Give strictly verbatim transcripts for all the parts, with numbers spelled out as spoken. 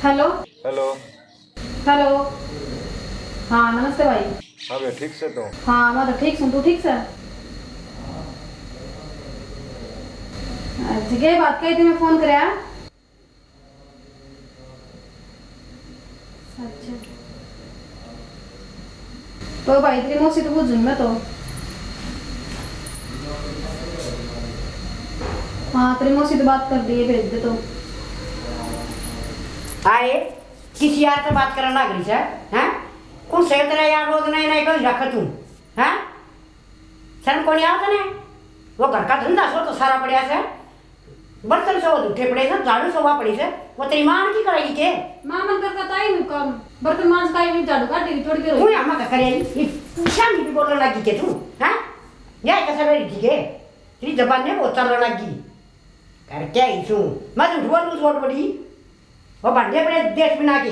Hello. Hello. Hello. हाँ, नमस्ते भाई। हाँ बे, ठीक से तू? हाँ, मैं तो ठीक सूं, तू ठीक से? अच्छा, के बात कही थी, मैं फोन करया? अच्छा। तो भाई, तेरी मौसी तो बुझूं मैं तो। हाँ, तेरी मौसी तो बात कर दी है, भेज दे तो। आए, किस यार से बात करना लग रही है, हैं? कौन से तेरा यार, रोज नए नए कोई रख तू, हैं? शर्म कोनी आवै तन्नै? वो घर का धंधा सो तो सारा पड़या सै, बर्तन सो वो जूठे पड़े सै, झाड़ू सो वा पड़ी सै, वो तेरी माँ की करेगी के? माँ, मन करता ताई नु काम, बर्तन मांज का ही झाड़ू काटी भी थोड़ी देर तू होई। यहाँ मत करे, ये शामी भी बोलने लगी के तू, हैं? यह कैसा मेरी ठीक है? तेरी जबान ने बहुत चलने लगी। कर क्या ही तू? मैं झूठ बोलूँ, झूठ बोली। वो भांडे पड़े देश बिना के।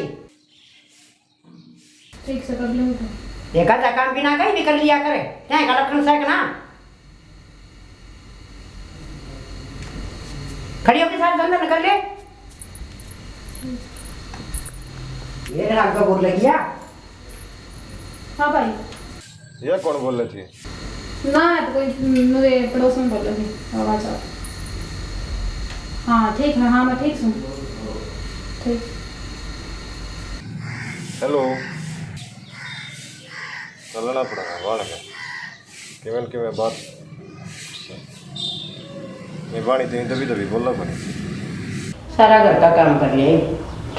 ठीक से कर लूंगी। देखा जा, काम बिना कहीं भी कर लिया करे, क्या का लक्षण से ना। खड़ी होके सारे धंधे कर ले। ये रहा आपका बोल लगी है। हाँ भाई। ये कौन बोल रही थी? ना, तो कोई मेरे पड़ोस में बोल रही थी, आवाज आ। हाँ, ठीक है, हाँ, मैं ठीक हूँ। ठीक। हेलो। चलना पड़ा, बाढ़ है। किमें न किमें बात नहीं बाणी, तेरी दबी दबी बोलना पड़े। सारा घर का काम कर लिया,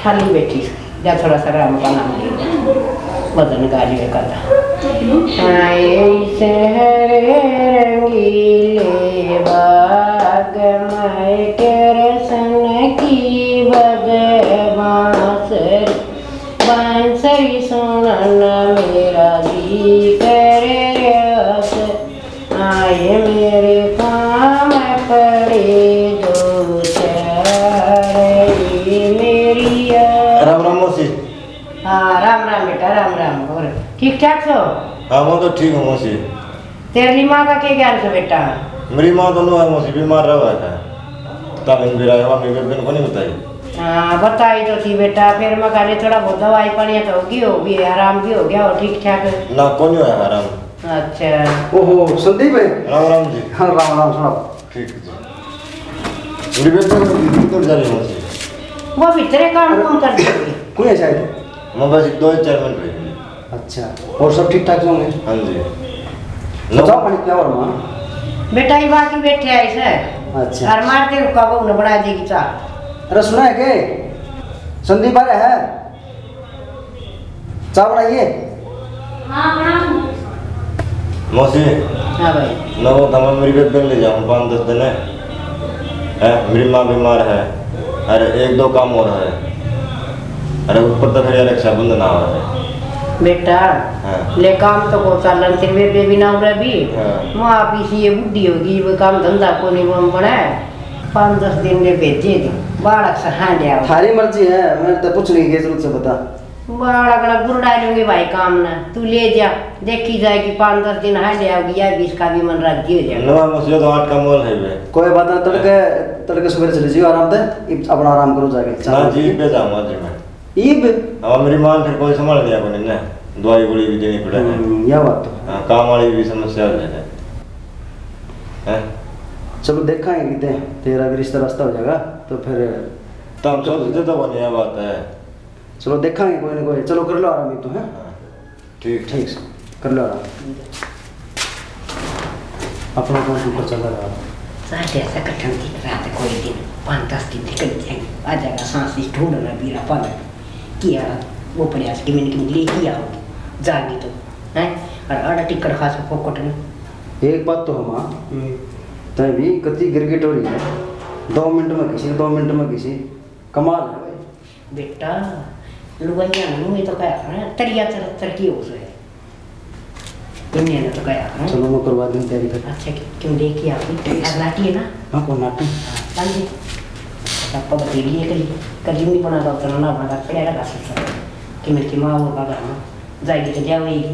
खाली बैठी, जा थोड़ा सा आराम का नाम ले ले। भजन गा लिया कर। आए शहर रंगीले बाग, मैं कृष्ण की बदमाश बांसुरी सुनन मेरा जी करे रस, आए मेरे काम पड़े दो चार, ये मेरी यार। राम राम मौसी। हाँ, राम राम बेटा, राम राम। और ठीक ठाक सो? हाँ, मैं तो ठीक हूँ मौसी। तेरी माँ का के ज्ञान से बेटा? मेरी माँ तो नो है मौसी, बीमार रहा है। तामिन भी रहा है, मेरे बेबे ने को नहीं बताई। हाँ, बताई तो थी बेटा, फिर मैं कहले थोड़ा बहुत दवाई पानी तो होगी, होगी, आराम भी हो गया हो ठीक ठाक। ना, को नहीं होया आराम। अच्छा। ओहो, संदीप है? राम राम जी। हाँ, राम राम सुनाओ। ठीक जी। मेरी बेबे को भी भीतर जा रही मौसी। वो भीतरे काम कौन कर देगी? कोई है शायद? मैं बस दो चार मिनट रही। अच्छा, और सब ठीक ठाक होंगे? हाँ जी। तो चाह पानी पिया और माँ। बेटा, ये बाकी बैठे आए सर। अच्छा। और मार के रुका, बहू ने बना देगी चाह। अरे सुना है के? संदीप आ रहा है, चाह बनाइए। हाँ, बनाऊँ। मौसी। हाँ भाई। ना वो तमाम मेरी बेबे ले जाऊँ पाँच दस दिन है। है, मेरी माँ बीमार है। अरे, एक दो काम और है। अरे, ऊपर तो फिर यार रक्षाबंधन आ रहा है। बेटा, हाँ। ले काम तो को चालन तेरे बेबे भी ना उरे भी। हाँ। माँ भी सी ये बूढ़ी होगी, वो काम धंधा को नहीं वो बना है। पाँच दस दिन में भेजे दे, बालक से हांड आओ। थारी मर्जी है, मैं तो पूछने की जरूरत से बता। बड़ा बड़ा बुरड़ा लूंगी भाई काम ना, तू ले जा, देखी जाएगी, पाँच दस दिन हांड आओगी, या भी इसका भी मन राजी हो जाएगा। नवा मसीहा तो आठ का मोल है बे। कोई बात ना, तड़के, हाँ। तड़के सवेरे चले जियो आराम से, इब अपना आराम करो जाके। ना जी, इब जाऊंगा जी मैं। इब? अब मेरी माँ फिर कोई संभाल लिया कोनी ना, दवाई गोली भी देनी पड़े। हम्म, यह बात तो है। हाँ, काम वाली भी समस्या हो जाए। हैं? चलो देखांगे किते, तेरा भी रिश्ता रास्ता हो जाएगा, तो फिर तो हम सोचते तो कोनी, यह बात है। चलो देखांगे कोई ना कोई, चलो कर लो आराम ही तो, हैं? हाँ, ठीक है। ठीक से, कर लो आराम। अपना काम ऊपर चला रहा। साढ़े ऐसा कठिन दिन रात कोई दिन, पाँच दस दिन निकल जाएंगे, आ जाएगा सांस इस ढूंढ रहा बीरा पागल। किया वो पड़े आज की मैंने किन लेके आओगे, जाएगी तो, हैं? और आड़ा टिकट खा सको फोकट में। एक बात तो हम, हम्म। तै भी कति गिरगिट हो रही है, दो मिनट में किसी, दो मिनट में किसी, कमाल है भाई। बेटा, लुगाइयां नु ये तो कहा करें, तरिया चरत्तर की हो सो है। इन्हें ना तो कहा करें। चलो, मैं करवा दूं तैयारी फिर। अच्छा, कि-, क्यों देखी आपने? ठीक है। अब लाटी है ना? हाँ, कौन लाटी? हाँ, लाइए। आपको बतेलिए कल, कल नहीं बना था, उतना ना बना था, पड़ा रहा सब सब। कि मेरी माँ वो का करना, जाएगी तो क्या होएगी?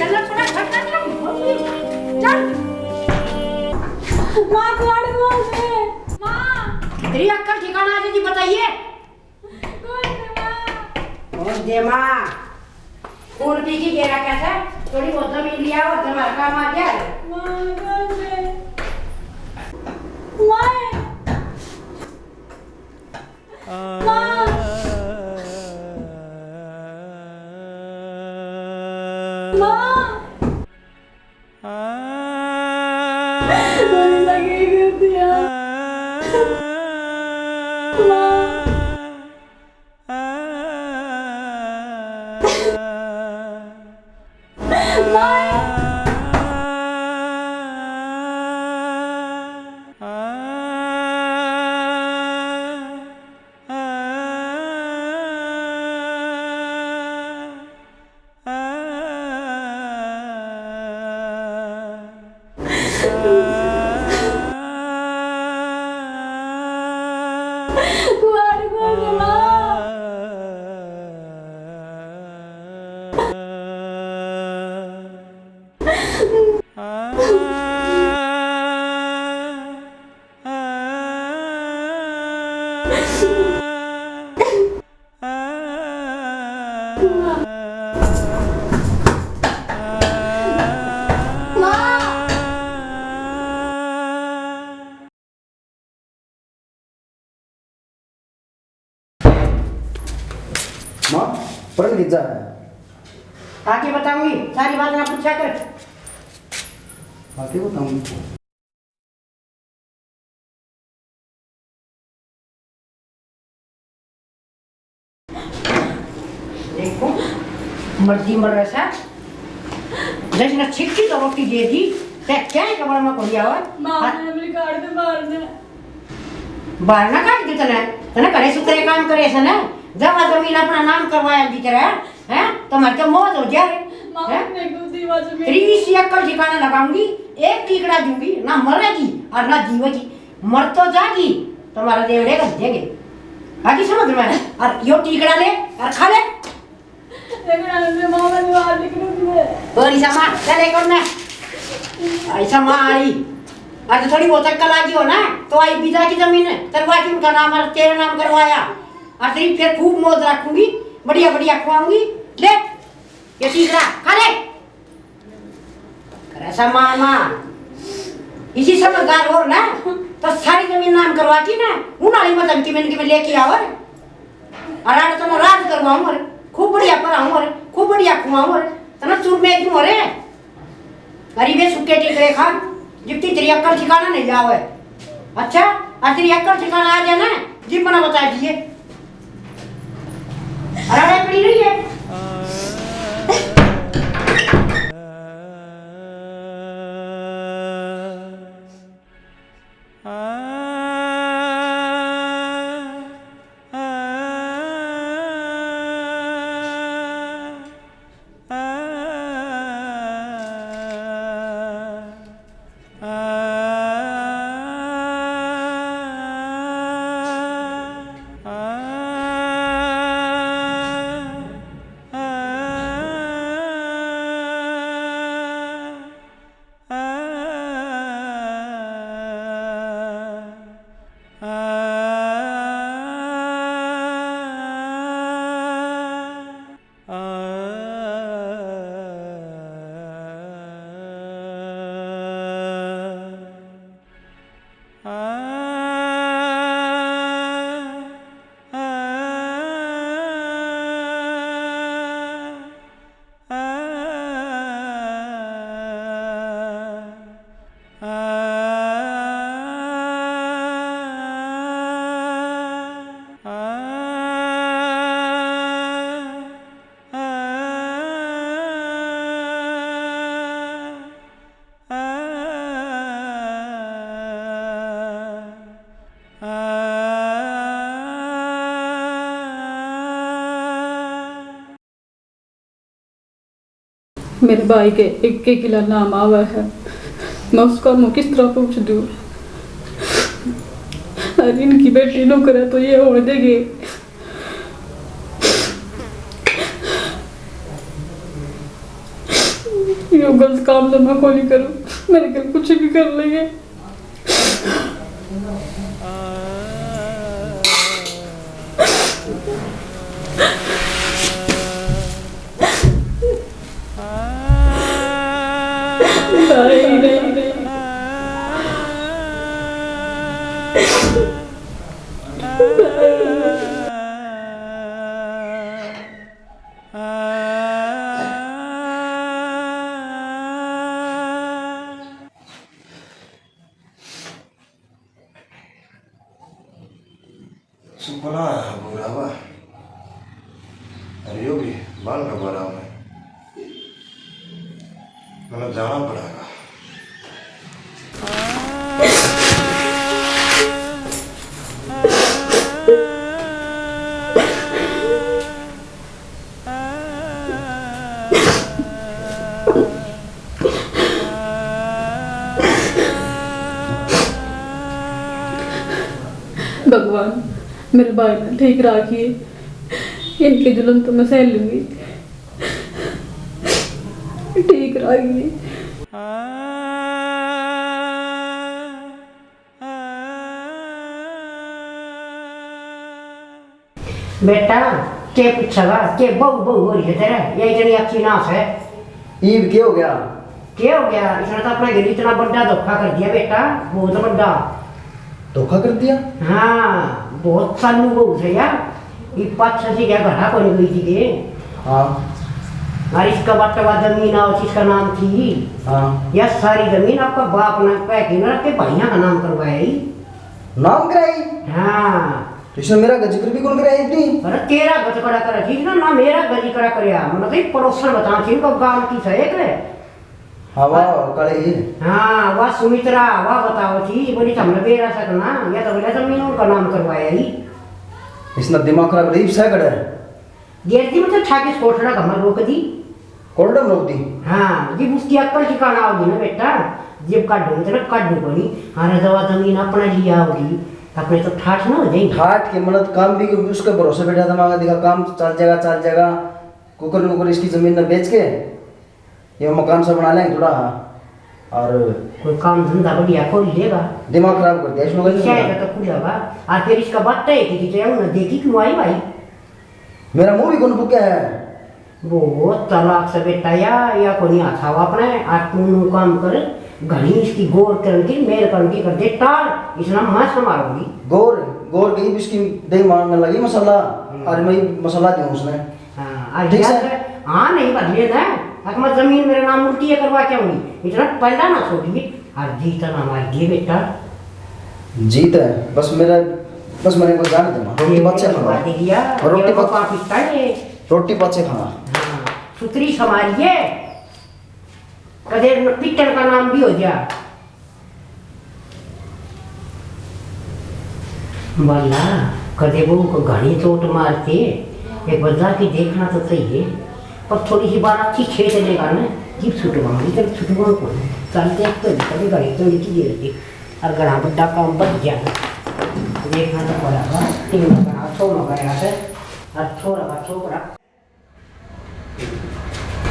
चल, थोड़ा खटका चल। चल। माँ, कौन बोल रहे? माँ। तेरी अक्ल ठिकाना आ जाएगी, बताइए। कौन दे माँ? कौन दे माँ? खून पी के गेरा कैसे? थोड़ी बहुत जमीन लिया और तुम्हारा काम आ गया। माँ, कौन दे? माँ। माँ। माँ। माँ, पढ़ लीजा है। आके बताऊंगी, सारी बात ना पूछा कर। आके बताऊंगी। देखो, मर्जी मर रहा है। जैसे ना छिटकी तो रोटी दे दी, ते क्या है कमरा में कोई आवा? मारने, मेरी गाड़ी पे मारने। बाहर ना काट दे तने, तने घरे सुथरे काम करे से ना। जब आ जमीन अपना नाम करवाया दी तेरा, हैं? तो मर के मौज हो जाए, माँ, हैं? मेरे को दीवा जमीन। तेरी इसी अक्ल ठिकाने लगाऊंगी, एक टीकड़ा दूंगी, ना मरेगी और ना जीवेगी। मर तो जाएगी, तुम्हारा देवड़े कर देंगे। आगे समझ में? और यो टीकड़ा ले और खा ले। और ऐसा मार, चल एक और ना। ऐसा मार आई। और तो थोड़ी बहुत अक्ल आ गई हो ना, तो आई बीजा की जमीन है, तेरे वाकिम का नाम और तेरा नाम करवाया। और तेरी फिर खूब मौज रखूंगी, बढ़िया बढ़िया खुआऊंगी। ले, ये तीसरा, खा ले। करे ऐसा मार मार। इसी समझदार और ना, तो सारी जमीन नाम करवाती ना, उन वाली में धमकी मैंने की मैं लेके आओ रे। और आने तो मैं राज करवाऊं रे, खूब बढ़िया पढ़ाऊं रे, खूब बढ़िया खुआऊं रे, तना चूरमे क्यों हो रे? गरीबे सुक्के टिकरे खा, जितनी तेरी अक्ल ठिकाना नहीं जावे। अच्छा, और तेरी अक्ल ठिकाना आ जाए ना, जिब मना बता दिए। अरे, अरे, पड़ी रही है। मेरे भाई के एक के किला नाम आवा है, मैं उसका मुंह किस तरह पूछ दूं? अरे इनकी बेटी नौकर है तो ये होने देंगे? यो गलत काम तो मैं कोनी करूँ, मेरे घर कुछ भी कर लेंगे। सुपना है बुरावा, अरे यो भी बाल का बारा में, मतलब जाना पड़ेगा। भगवान, मेरे भाई ने ठीक राखिए, इनके जुल्म तो मैं सह लूंगी, ठीक राखिए। बेटा, के पूछेगा? के बहू बहू हो रही है तेरे? या इतनी अच्छी नाश है। ईब के हो गया? के हो गया? इसने तो अपने घर इतना बड़ा धोखा कर दिया बेटा, बहुत बड़ा। धोखा कर दिया? हाँ, बहुत चालू बहू है यार। ये पाछे से क्या घटा कोनी गई थी के? हाँ। और इसका बटवा जमीन और इसका नाम थी। हाँ। यह सारी जमीन आपका बाप ने कह के ना के भाइयों का नाम करवाया ही। नाम कराई? हाँ। तो इसने मेरा जिक्र भी कौन कराया इतनी? अरे तेरा गजकड़ा करा थी ना, ना मेरा गजकड़ा करया। मतलब कि पड़ोसन बता थी, इनको गांव की सहे करे। हाँ, वाह, काले ही। हाँ, वाह सुमित्रा, वाह बताओ थी, बोली, "हमने बेरा सकना, या तो बोला जमीन उनका नाम करवाया ही।" इसने दिमाग खराब रही, सह करे। गेर दी मतलब छाके स्पोर्ट रहा हमर रोक दी। कोल्डम रोक दी। हाँ, जब उसकी अक्ल ठिकाना होगी ना बेटा, जब काटूंगी तो ना काटू कोनी। हाँ, रजवा जमीन अपने लिया होगी, अपने तो ठाठ ना हो जाएगी। ठाठ के मदद काम भी उसके भरोसे बैठा था, मांगा दिखा काम चल जाएगा, चल जाएगा। कुकर नुकर इसकी जमीन ने बेच के ये मकान सा बना लेंगे थोड़ा। और कोई काम धंधा बढ़िया खोल लेगा। दिमाग खराब कर दिया इसने। क्या है तो खुला बा। और फिर इसका बात है कि तुझे ना देखी क्यों आई भाई? मेरा मुंह भी कौन फूके है? बहुत चालाक से बेटा या, या कोनी आता हुआ अपने, और तू नू काम कर, घणी इसकी गौर करन की, मेर करन की कर दे टाल, इसना मैं संभालूंगी। गौर, गौर की इसकी दही मांगने लगी मसाला, हम्म। और मैं मसाला दूं उसने। हाँ, और ठीक यार है। हाँ नहीं बदले ना, अक मैं जमीन मेरे नाम उल्टी है करवा के आऊंगी, इतना पहला ना छोड़िए। और जीत ना हमारी ये बेटा। जीत है, बस मेरा, बस मैंने को जान देना। रोटी ये पाछे तो खाना। बात ही किया, और रोटी ये तो पा-, पाकिस्तान है। रोटी पाछे खाना। हाँ, सुतरी समारी है। कदे न पिट्टन का नाम भी हो जा। बाला, कदे वो को घणी चोट मार के एक बार जाके देखना तो चाहिए। पर थोड़ी सी बार अच्छी छेद लेगा ना, जीप छुटवाऊंगी, चल छुटवाऊं को। चल देख तो, कभी घड़ी तो लिखी दे रही। और घना बड़ा काम बच गया ना। देखना तो पड़ेगा, तीन घना सौ में गया है, और छोरा का छोकरा।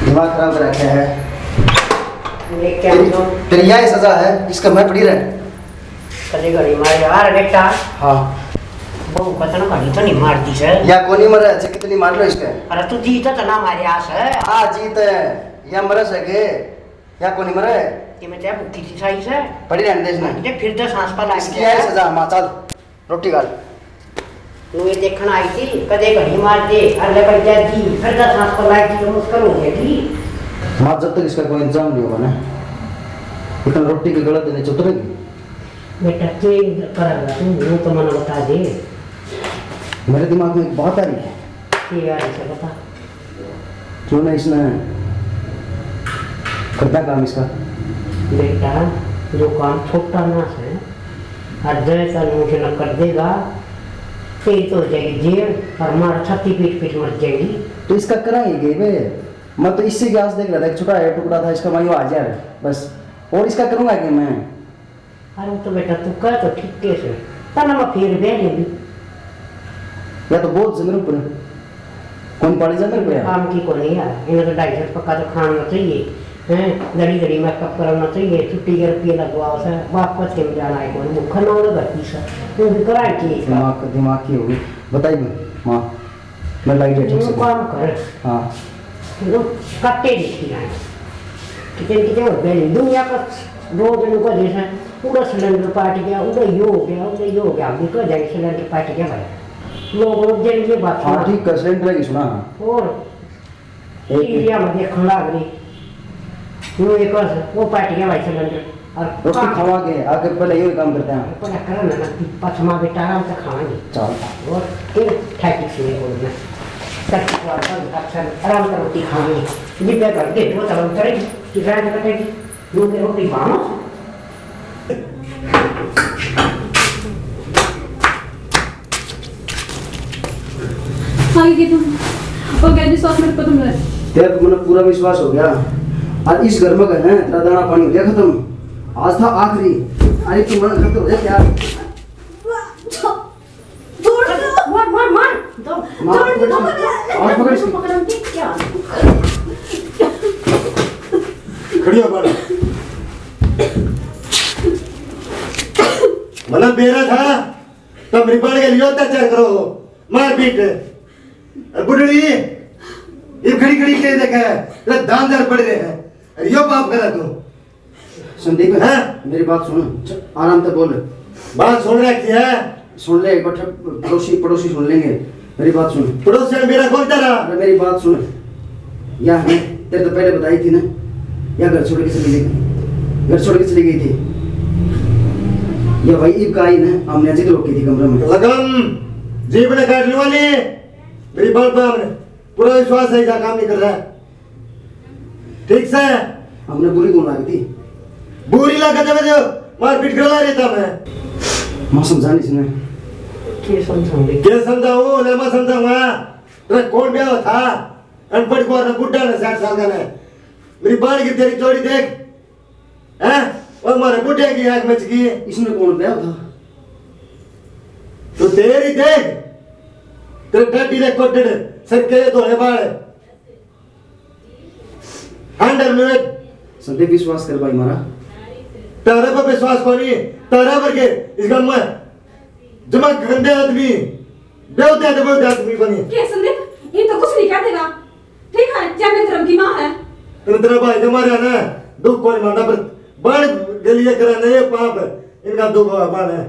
दिमाग खराब कर रखा है। ये क्या तेरी, जो तेरी यही सजा है, इसका मैं पड़ी रहे। कदे घड़ी मार यार बेटा। हाँ। वो कतना घड़ी तो नहीं मारती सर। या कोनी मरे, अच्छा कितनी मार लो इसके। अरे तू जीत तो ना मारे आस है। हाँ, जीत है। या मरे सके, या कोनी मरे। कि मैं चाहे भूखी थी साई से। पड़ी रहने दे इसने। ये फिर दस सांस पर लाग इसकी गया यही है। सजा, माँ चल। रोटी खा ले। नुए देखण आई थी, कदे घड़ी मार दे, अर ले बन जा जी, फिर दस हाथ को लाइट की मुश्किल हो गई थी। माँ, जब तक इसका कोई इंतजाम नहीं होगा ना, इतना रोटी के गलत नहीं उतरेगी। बेटा, के करेगा तू, वो तो मना बता दे। मेरे दिमाग में एक बात आ रही है। के आ रही है, बता। क्यों ना इसने करता काम इसका? बेटा, जो काम छोटा ना से, और जैसा मुझे न कर देगा, तेरी तो हो जाएगी जेल और मार छाती पीट पीट मर जाएगी। तो इसका कराएंगे बे, मैं तो इससे गैस देख रहा था, एक छोटा है टुकड़ा था इसका, मैं वो आ जा रहा है बस। और इसका करूँगा कि मैं? अरे वो तो बेटा तू कह तो ठीक है से, तना मैं फिर बह लेंगी। या तो बहुत जमीन ऊपर कौन पाली जा मेरे को यार? काम की को नहीं यार, इन्हें तो ढाई सौ पक्का तो खाना चाहिए, हैं? लड़ी लड़ी मेकअप कराना चाहिए, छुट्टी के रुपये लगवाओ से, बाप का छेम जाना है, कोई मुखर ना उड़े भरती से, वो भी कराए चाहिए इसका। दिमाग, दिमाग की होगी, बताइए माँ, मैं लाइट है ठीक से। काम कर। हाँ। लो, कट्टे देखी रहे हैं। कितने, कितने हो गए? दुनिया का दो दिन को जैसे पूरा सिलेंडर पाट गया, उधर यो हो गया, उधर यो हो गया। हम तो जाए सिलेंडर पाट गया भाई। लोग रोज जल ये बात हाँ, सुना। ठीक है, सिलेंडर की सुना। और एक टीवी में देखने लाग रही। वो एक और वो पाट गया भाई सिलेंडर। और रोटी काम खावा के आके पहले यो काम करते हैं। पहले करना ना, पछमा बेटा आराम से खाएंगे। चल। और फिर ठाकी से बोलना। कच्ची को आराम से, आराम से रोटी खाएंगे। जिब्बे भर के दो तरह उतरेगी, कि रात कटेगी। वो के रोटी खाओ। आगे के तुम, और कहती सास मेरे को तुम रहे। तेरे को मैंने पूरा विश्वास हो गया। आज इस घर में गए हैं, तेरा दाना पानी हो गया खत्म। आज था आखिरी। अरे तू मना खत्म हो गया क्या? छोड़ दो। मार, मार, मार। दो, मार, दो, पकड़ दो, इसको। मार, मार, पकड़ इसको। पकड़, पकड़, क्या? खड़ी हो बाहर। मना बेरा था, तो मेरी बाण के लिए अत्याचार करो, मारपीट। अरे बुढ़ड़ी, ये खड़ी खड़ी के देखे, तेरे दांत दर पड़ रहे हैं। अरे यो पाप करा तू। संदीप, हैं? मेरी बात सुन, आराम से बोल। बात सुन रखी है। सुन ले, एक बार पड़ोसी, पड़ोसी सुन लेंगे। मेरी बात सुन। पड़ोसी मेरा कौन तेरा? अरे मेरी बात सुन। या है, तेरे तो पहले बताई थी ना, या घर छोड़ के चली गई, घर छोड़ के चली गई थी। या भाई इब का आई ना, हमने जिद रोकी थी कमरे में। लगन, जीभ ने काट ली वाली, मेरी बात पर हमने पूरा विश्वास है, क्या काम नहीं कर रहा है। ठीक से? हमने बुरी कौन लगी थी? बुरी लगा जब जो मारपीट कर ला रही था मैं। माँ समझा नहीं इसने। के समझाऊंगी? के समझाऊं? ले मैं समझाऊंगा। तेरा कौन ब्याह था? अनपढ़ को ना बुढ़ा ना साठ साल का ने। मेरी बाण की तेरी जोड़ी देख। हैं? और मारे बुढ़े की आंख मच गई है। इसने कौन ब्याह था? तो तेरी देख। तेरे डैडी ने कोटड़ सर के धोले बाल। हांडर में संदीप विश्वास कर भाई मारा। तारा पर विश्वास कोनी, तारा पर के इस गांव में जमा गंदे आदमी, बेवते आदमी, बेवते आदमी बनी। के संदीप, ये तो कुछ नहीं कहते ना। ठीक है, जब मैं धर्म की माँ है। तेरे, तेरा भाई के मारे ना, दुख कोई मानता, पर बाण गलिए करे ना ये पाप, इनका दुख बाण है।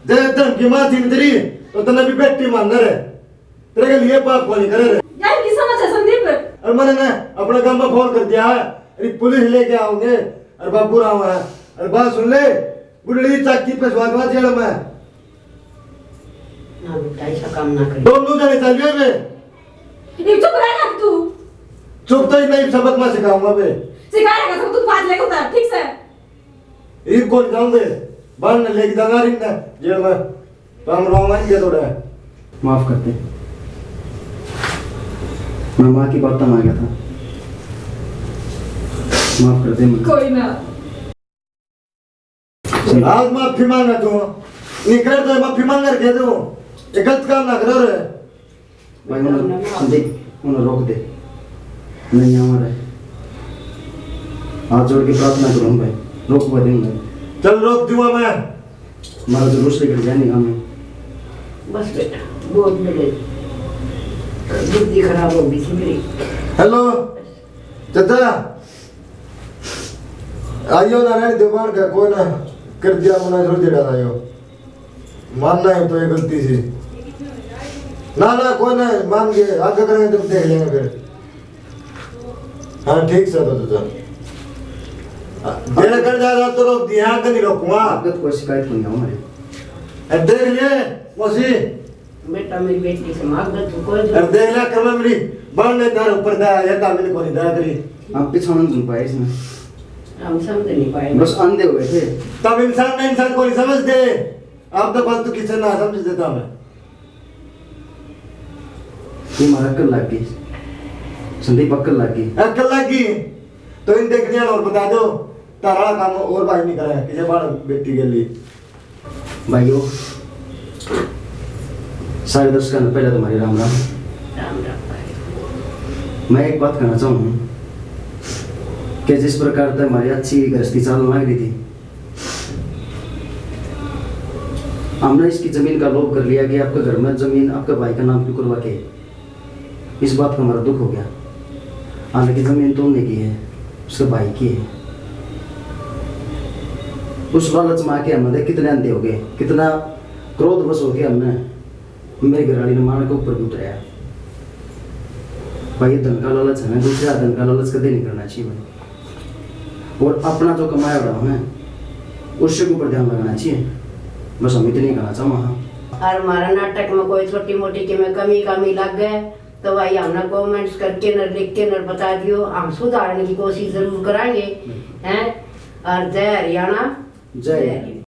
जब धर्म की माँ थी तेरी, तो तन्ने भी बेटी मानना रे। तेरे के लिए पाप कोनी करे रे। यार, की समझ है संदीप? अरे मैंने ना अपने गांव में फोन कर दिया है, अरे पुलिस लेके आओगे, अरे बाबू राव है, अरे बात सुन ले, बुढ़ड़ी चाकी पे स्वागवा जेल में। ना बेटा, ऐसा काम ना करे। दोनों जने चल गए बे। ये चुप रह ना तू। चुप तो ही नहीं, सबक मैं सिखाऊंगा बे। सिखाएगा सब, तू बात लेके उतर, ठीक से? इब कौन जाऊंगे? बाहर न लेके जाना रिंदा जेल में। तो हम रोवांगे थोड़ा। माफ कर दे, मैं माँ की बात में आ गया था। माफ कर दे मुझे। कोई ना। आज माफी मांगा तू, निकल तो माफी मांग करके तू, ये गलत काम ना करो रे। भाई, उन्हें संदीप, उन्हें रोक दे। नहीं आवा रे। हाथ जोड़ के प्रार्थना करूँ भाई, रोकवा दे उन्हें। चल, रोक दूंगा मैं। हमारा जरूर से कर जाने काम है। बस बेटा, बहुत मेरे बुद्धि खराब हो गई थी मेरी। हेलो, चाचा, आइयो ना, रहने दो, बाहर का कोई ना, कर दिया मना, छोड़ देना था यो। मानना है तो ये गलती से। ना, ना, कोई ना, मान गए, आगे करेंगे, जब देख लेंगे फिर। हाँ, ठीक से तो, तो, तो। मेरा कर जा रहा तो रोक दिया, आगे नहीं रोकूंगा। आपका तो कोई शिकायत नहीं है हमारे। अब देख लिए, मौसी। बेटा, मेरी बेटी से मांग दे तू कोई। अरे देख ले, कल मेरी बाण ने तारे ऊपर दया, ये तामिल को नहीं दया करी। आप पीछे नहीं सुन पाए इसमें। हम समझ नहीं पाए। बस अंधे हो गए थे। तब इंसान ने इंसान को नहीं समझते। आप तो फालतू किसे ना समझ देता मैं। ये मारा कर लग गई। संदीप, अक्ल लग गई। अक्ल लग गई? तो इन देखने और बता दो, तारा काम और भाई नहीं करे, किसे बार बेटी के लिए। भाइयों, सारे दर्शकों ने पहले तुम्हारी राम राम। राम राम भाई। मैं एक बात कहना चाहूँ कि जिस प्रकार से हमारी अच्छी गृहस्थी चालने लग रही थी, हमने इसकी जमीन का लोभ कर लिया कि आपके घर में जमीन आपके भाई का नाम क्यों करवा के, इस बात का हमारा दुख हो गया। हालांकि जमीन तो उन्हीं की है, उसके भाई की है। उस लालच में आके हम देख कितने अंधे हो गए, कितना क्रोधवश होके हमने, मेरी घरवाली ने मारने के ऊपर भी उतराया। भाई, ये धन का लालच है ना, दूसरे का धन का लालच कदे नहीं करना चाहिए भाई। और अपना जो कमाया हुआ है, उससे के ऊपर ध्यान लगाना चाहिए। बस हम इतनी कहना चाहूँगा। हाँ। और हमारा नाटक में कोई छोटी मोटी की में कमी कामी लग गए तो भाई हमने कमेंट्स करके न लिख के न बता दियो, हम सुधारने की कोशिश जरूर करांगे। हैं? और जय हरियाणा, जय जय हिंद।